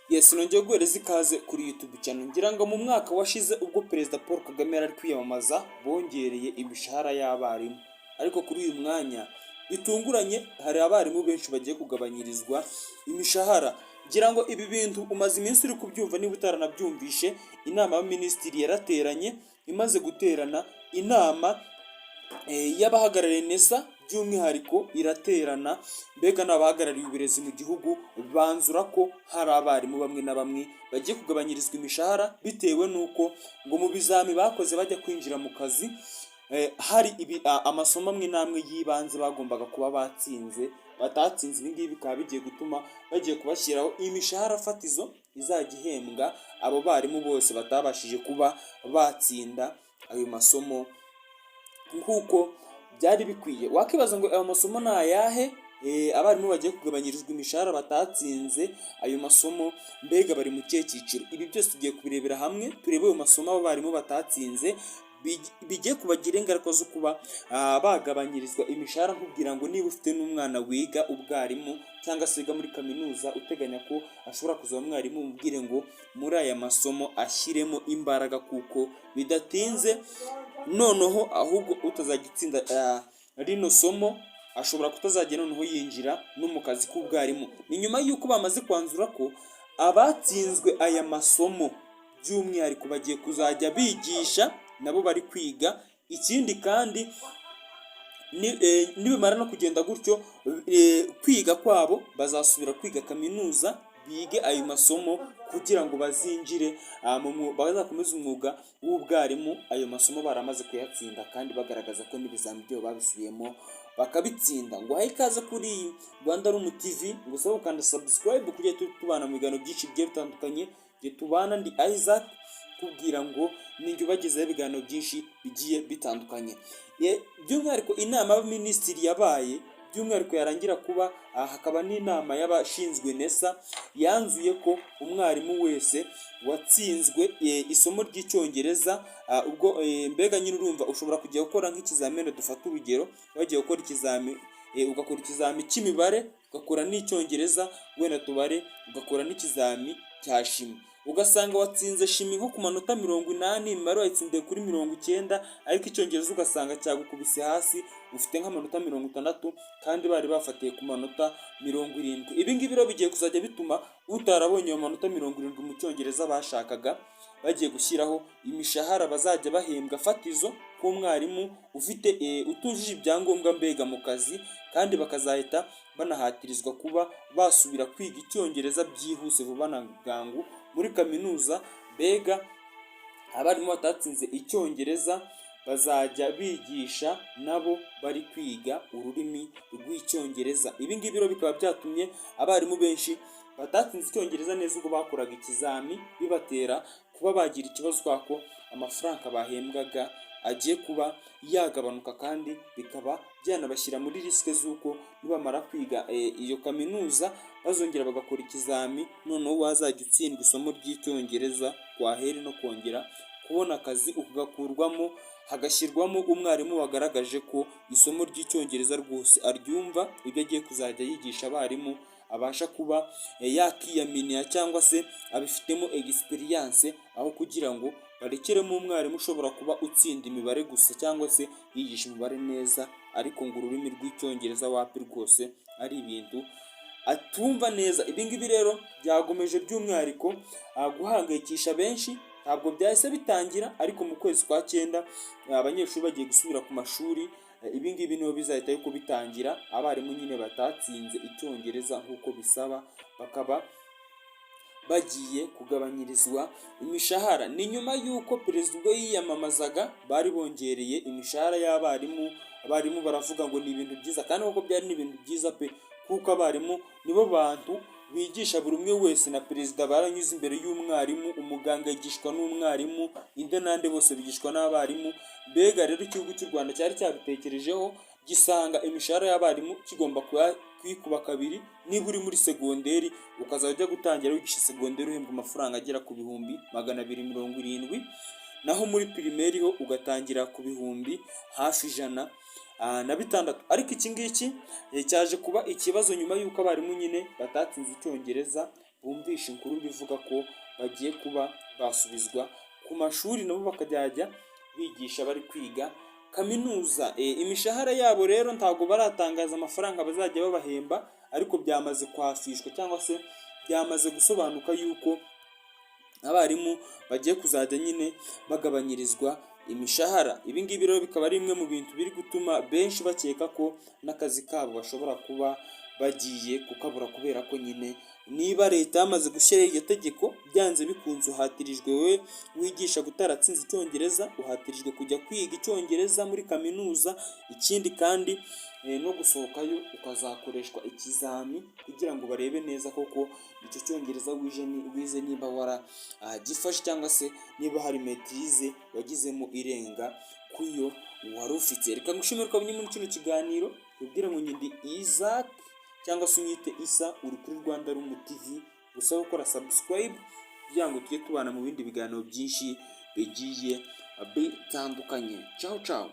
Yes, nongeye guhereza ikaze kuri YouTube channel. Ngira ngo mu mwaka washize, ubwo Perezida Paul Kagame yari ari kwiyamamaza, bongereye imishahara y'abarimu, ariko kuri uyu mwanya bitunguranye hari abarimu benshi bagiye kugabanyirizwa imishahara. Ngira ngo ibi bintu umaze iminsi uri kubyumva. Niba utaranabyumvishe, inama y'abaminisitiri yarateranye. Imaze guterana, inama y'abahagarariye NESA by'umwihariko iraterana, mbega n'abahagarariye uburezi mu gihugu, banzura ko hari abarimu bamwe na bamwe bagiye kugabanyirizwa imishahara bitewe n'uko ngo mu bizami bakoze bajya kwinjira mu kazi hari amasomo amwe n'amwe y'ibanze bagombaga kuba batsinze batatsinze. Ibi ngibi bikaba bigiye gutuma bagiye kubashyiraho imishahara fatizo izajya ihembwa abo barimu bose batabashije kuba batsinda ayo masomo nk'uko byari bikwiye. Wakibaza ngo ayo masomo ni ayahe? Abarimu bagiye kugabanyirizwa imishahara batatsinze ayo masomo, mbega bari mu kihe cyiciro? Ibi byose tugiye kubirebera hamwe, turebe ayo masomo abo barimu batatsinze bigiye kubagira ingaruka zo kuba bagabanyirizwa imishahara. Nkubwira ngo niba ufite n'umwana wiga ubwarimu cyangwa se wiga muri kaminuza, uteganya ko ashobora kuzaba umwarimu, umubwire ngo muri aya masomo ashyiremo imbaraga, kuko bidatinze noneho ahubwo utazajya utsinda rino somo ashobora kutazajya noneho yinjira no mu kazi k'ubwarimu. Ni nyuma y'uko bamaze kwanzura ko abatsinzwe aya masomo by'umwihariko bagiye kuzajya bigisha nabo bari kwiga. Ikindi kandi, nibimara no kugenda gutyo, kwiga kwabo bazasubira kwiga kaminuza, bige ayo masomo kugira ngo bazinjire bazakomeze umwuga w'ubwarimu ayo masomo baramaze kuyatsinda kandi bagaragaza ko n'ibizami byabo babisubiyemo bakabitsinda. Ngo uhaye ikaze kuri Rwanda Room TV, ngusaba gukanda subscribe kugira tujye tubana mu biganiro byinshi bigiye bitandukanye. Igihe tubana ndi Isaac, kubwira ngo ninjye ubagezaho ibiganiro byinshi bigiye bitandukanye. By'umwihariko inama y'abaminisitiri yabaye, by'umwihariko yarangira kuba hakaba n'inama y'abashinzwe NESA, yanzuye ko umwarimu wese watsinzwe isomo ry'Icyongereza, ubwo mbega nyine urumva ushobora kujya gukora nk'ikizamini, dufate urugero, wagiye gukora ikizami, ugakora ikizami cy'imibare, ugakora n'Icyongereza, wenda tubare ugakora n'ikizami cya chimie, ugasanga watsinze chimie nko ku manota 80, imibare wayitsindiye kuri 90, ariko Icyongereza ugasanga cyagukubise hasi, ufite nk'amanota 60 kandi bari bafatiye ku manota 70. Ibi ngibi rero bigiye kuzajya bituma utarabonye ayo manota 70 mu Cyongereza bashakaga, bagiye gushyiraho imishahara bazajya bahembwa fatizo k'umwarimu ufite utujuje ibyangombwa mbega mu kazi, kandi bakazahita banahatirizwa kuba basubira kwiga Icyongereza byihuse vuba na bwangu muri kaminuza. Mbega abarimu batatsinze Icyongereza bazajya bigisha nabo bari kwiga ururimi rw'Icyongereza. Ibi ngibi rero bikaba byatumye abarimu benshi batatsinze Icyongereza neza ubwo bakoraga ikizami bibatera kuba bagira ikibazo ko amafaranga bahembwaga agiye kuba yagabanuka, kandi bikaba byanabashyira muri risque z'uko nibamara kwiga iyo kaminuza bazongera bagakora ikizami, noneho wazajya utsindwa isomo ry'Icyongereza kwaheri no kongera kubona akazi ukagakurwamo, hagashyirwamo umwarimu wagaragaje ko isomo ry'Icyongereza rwose aryumva, ibyo agiye kuzajya yigisha abarimu abasha kuba yakiyaminiya cyangwa se abifitemo experience, aho kugira ngo barekeremo umwarimu ushobora kuba utsinda imibare gusa cyangwa se yigisha imibare neza, ariko ngo ururimi rw'Icyongereza wapi rwose, ari ibintu atumva neza. Ibi ngibi rero byagomeje by'umwihariko guhangayikisha benshi. Ntabwo byahise bitangira, ariko mu kwezi kwa cyenda abanyeshuri bagiye gusubira ku mashuri, ibi ngibi niho bizahita yuko bitangira. Abarimu nyine batatsinze Icyongereza nk'uko bisaba bakaba bagiye kugabanyirizwa imishahara. Ni nyuma y'uko perezida ubwo yiyamamazaga bari bongereye imishahara y'abarimu. Abarimu baravuga ngo ni ibintu byiza, kandi koko byari n'ibintu byiza pe, kuko abarimu nibo bantu bigisha buri umwe wese. Na perezida baranyuze imbere y'umwarimu, umuganga yigishwa n'umwarimu, inde n'ande bose bigishwa n'abarimu. Mbega rero igihugu cy'u Rwanda cyari cyabitekerejeho, gisanga imishahara y'abarimu kigomba kuyikuba kabiri. Niba uri muri segonderi, ukazajya ujya gutangira wigisha segonderi uhembwa amafaranga agera ku 270,000, naho muri primaire ho ugatangira ku bihumbi hafi 106. Ariko iki ngiki cyaje kuba ikibazo nyuma y'uko abarimu nyine batatsinze Icyongereza. bumvishe inkuru bivuga ko bagiye kuba basubizwa ku mashuri, nabo bakajya bigisha bari kwiga kaminuza. Imishahara yabo rero ntabwo baratangaza amafaranga bazajya babahemba, ariko byamaze kwafishwa cyangwa se byamaze gusobanuka yuko abarimu bagiye kuzajya nyine bagabanyirizwa imishahara. Ibi ngibi rero bikaba ari bimwe mu bintu biri gutuma benshi bakeka ko n'akazi kabo bashobora kuba bagiye kukabura, kubera ko nyine niba leta yamaze gushyiraho iryo tegeko, byanze bikunze uhatirijwe, wowe wigisha utaratsinze icyongereza, uhatirijwe kujya kwiga icyongereza muri kaminuza. Ikindi kandi no gusohokayo ukazakoreshwa ikizami kugira ngo barebe neza koko icyo cyongereza wize niba waragifashe cyangwa se niba hari maîtrise wagizemo irenga kuyo wari ufite. Reka ngushimire ko muri kino kiganiro, ubwire ngo ndi Isaac cyangwa se unyite Isa, uri kuri Rwanda Rumu TV. Gusa gukora subscribe kugira ngo tujye tubana mu bindi biganiro byinshi bigiye bitandukanye. Ciao ciao.